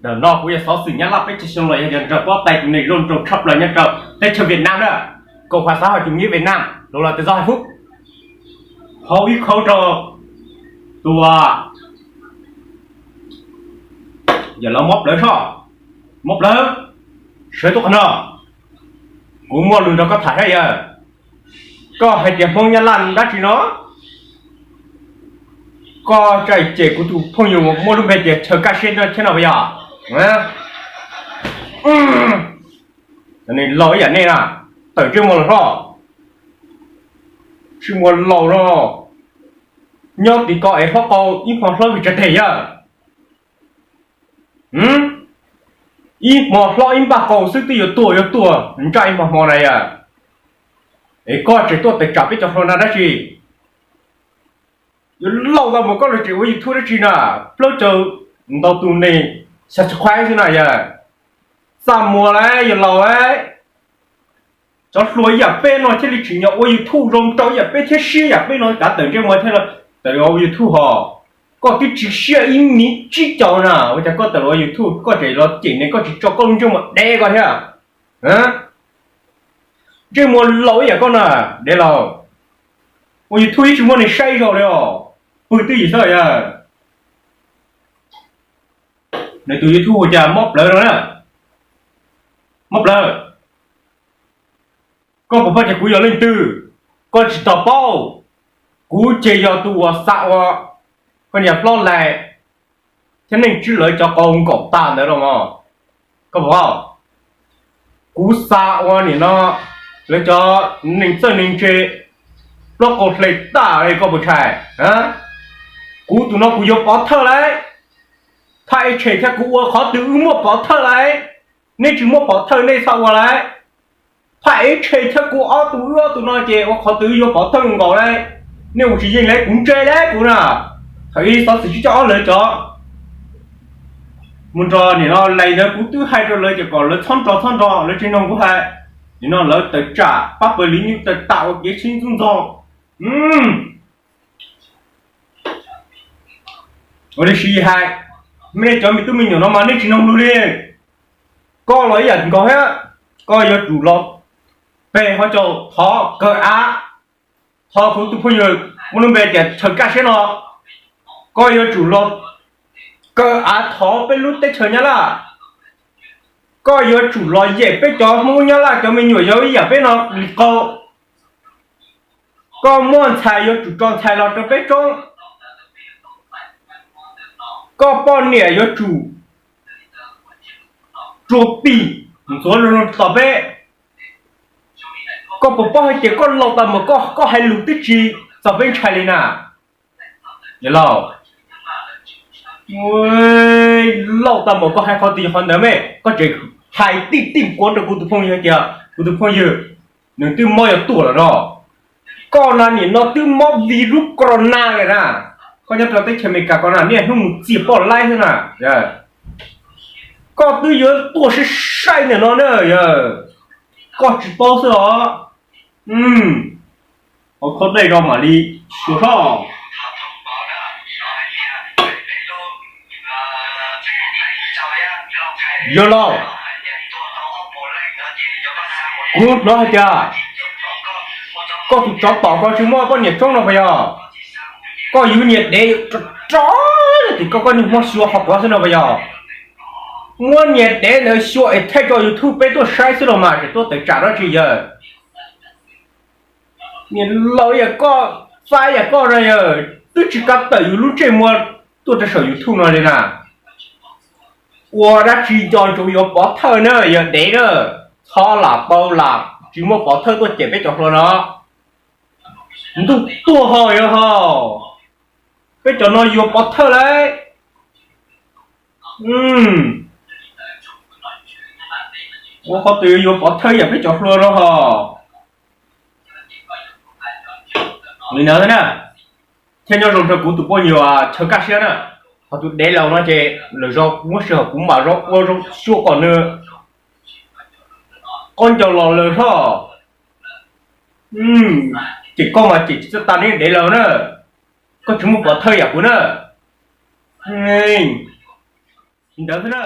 Ntawm no kuv yog xov xwm Nyab Laj peb caug xyoo los yog tias nrog pab pais tus neeg zoo nraug tshaj plaws nyob rau teb chaws Việt Nam na, Cộng hòa xã hội chủ nghĩa Việt Nam, lus los tias Zov Hais Fub, hauv ib khau rau tua. Yog lawv mob plawv soj, mob plawv, sawv tuaj qhov no, kuv muaj lus nrog koj tham thiab yawg. Koj hais tias Hmoob Nyab Laj dab tsi no? Koj tseem cem kuv tus phooj ywg muaj lub npe tias Chaw Kaj Siab no thiab no puas yog? Laus ib yam nej na, tawm ntsej muag los hlob, tsis muaj laus no, nyob tim ko es hlob qau ib hmo hlob vim tsa teg yawg. Ib hmo hlob ib npaj qau xwb twb yuav tuag yuav tuag ntsaj ib hmo hmo na yawg. Es koj tseem tuaj tawm tsam peb cov hluas na dab tsi? Yuav laus tau mus koj los tseem ua YouTube dab tsi na? Plaub caug ntau tus neeg subscribe xwb na yawg. Txaj muag lauj, yawg laus lauj. Cov hluas ib yam peb no thiaj li tsim nyog ua YouTube zoo rau ib yam peb thiab siab yam peb no kav tawm ntsej muag thiab tawm los ua YouTube hos. Koj twb tsis siab ib miv tsib caug na ua cas koj tawm los ua YouTube koj tseem los cem ne, koj tsis tso koj lub ntsej muag dev koj thiab? Ntsej muag laus ib yam koj na, dev laus. Ua YouTube ib tsis muaj neeg saib zaum li os, pw twb yim xwb yawg. Nws tus YouTube ua cas mob plawv no na, mob plawv. Koj puas paub tias kuv yog leej twg? Koj tsis tau paub. Kuv ces yog tus uas xa ua koj niam hlob Lais thiab Neej Tswb lawv cov qau nkaum tag ntawd los mas. Koj puas paub? Kuv xa ua nim no lawv cov neeg txawj neeg ntse plaub qau hle tag li koj puas ntshai? Kuv tus no kuv yuav pov thawj lauj. Thaj eb tshem thiab kuv ua qhov twg wb muaj pov thawj lauj. Nej tsis muaj pov thawj nej txhob ua lauj. Thaj eb tshem thiab kuv ob tug wb ob tug no ces ua qhov twg wb yuav pov thawj nkaus lauj. Nej ua tsis yeej lauj, kuv ntse lauj kuv na. Thaum ib xov xwm tsib caug ob lawv cov mus nrog nim no Lais ntawd kuv twb hais rau lawv ces kom lawv txhob nrog txhob nrog lawv tsis nrog kuv hais. Nim no lawv tawm tsam pab pawg Liv Nyuj tawm tam ua kev sib ntxub ntxaug. Ua li si hais, nej cov me tub me nyuam no mas nej tsis nug lus li. Koj los ib yam nkaus thiab, koj yuav tsum los peg hov caum thov kaw av, thov kuv tus phooj ywg muaj lub npe tias Chaw Kaj Siab no, koj yuav tsum los kaw av thov peb lub teb chaws Nyab Laj. Koj yuav tsum los yem peb cov Hmoob Nyab Laj cov me nyuam yaus ib yam peb no li qau. Koj muaj ntxhais yuav tsum tso ntxhais los rau peb tsoob. Koj poj niam yuav tsum tsuas pim ntxuav lug tos peb. Koj puas paub hais tias koj laus tas mus koj hais lus twb tsis txaus peb ntshai li na? Laus, laus tas mus koj hais qhov twg qhov ntawd me, koj tseem hais tij tij nkuav rau kuv tus phooj ywg tias kuv tus phooj ywg nws twb mob yuav tuag lawm no. Koj na nim no twb mob virus corona lawm na. Koj nyob rau teb chaws Amelikas ko na niaj hnub mus txias poj laib xwb na. Koj twb yuav tuag sai sai ntawm no na yawg. Koj tsis paub xwb os. Ua khaub dej rau mam li xyuas soj. Yawg laus, kuv hnov hais tias koj tus tsov tom ko tsis muaj poj niam tsoob no puas yog? Koj yuav niag dev rov rov tim koj, koj niag hmo xyuas qhov quav xwb no puas yog? Muab niag dev ntawd xyuas es thaij tso YouTube peb tuaj saib xwb los mas tseem tuaj tawm tsam dab tsi yawg? Niag laus yam koj, txaib yam koj no yawg twb tsis kav tawm yus lub ntsej muag tuaj rau saum YouTube no li na. Ua dab tsi nco ntsoov yuav pov thawj na yawg dev na. Txhob lam tau lam tsis muaj pov thawj tuaj cem peb cov hluas no. Ntuj tuag ho yawg ho, peb cov no yuav pov thawj lauj. Ua qhov twg yuav pov thawj yam peb cov hluas no ho. Li ntawd na, thiaj nyob zoo rau kuv tus poj niam Chaw Kaj Siab na. Ho tus dev laus no ces lwm zaus muab sij hawm kuv mam zoo ua zoo xyuas kom nws qaub ncaug los lawm hlob. Ces koj mas ces tsis txawj tas neb dev laus na. Koj tsis muaj pov thawj yam kuv na. Ntawd xwb na.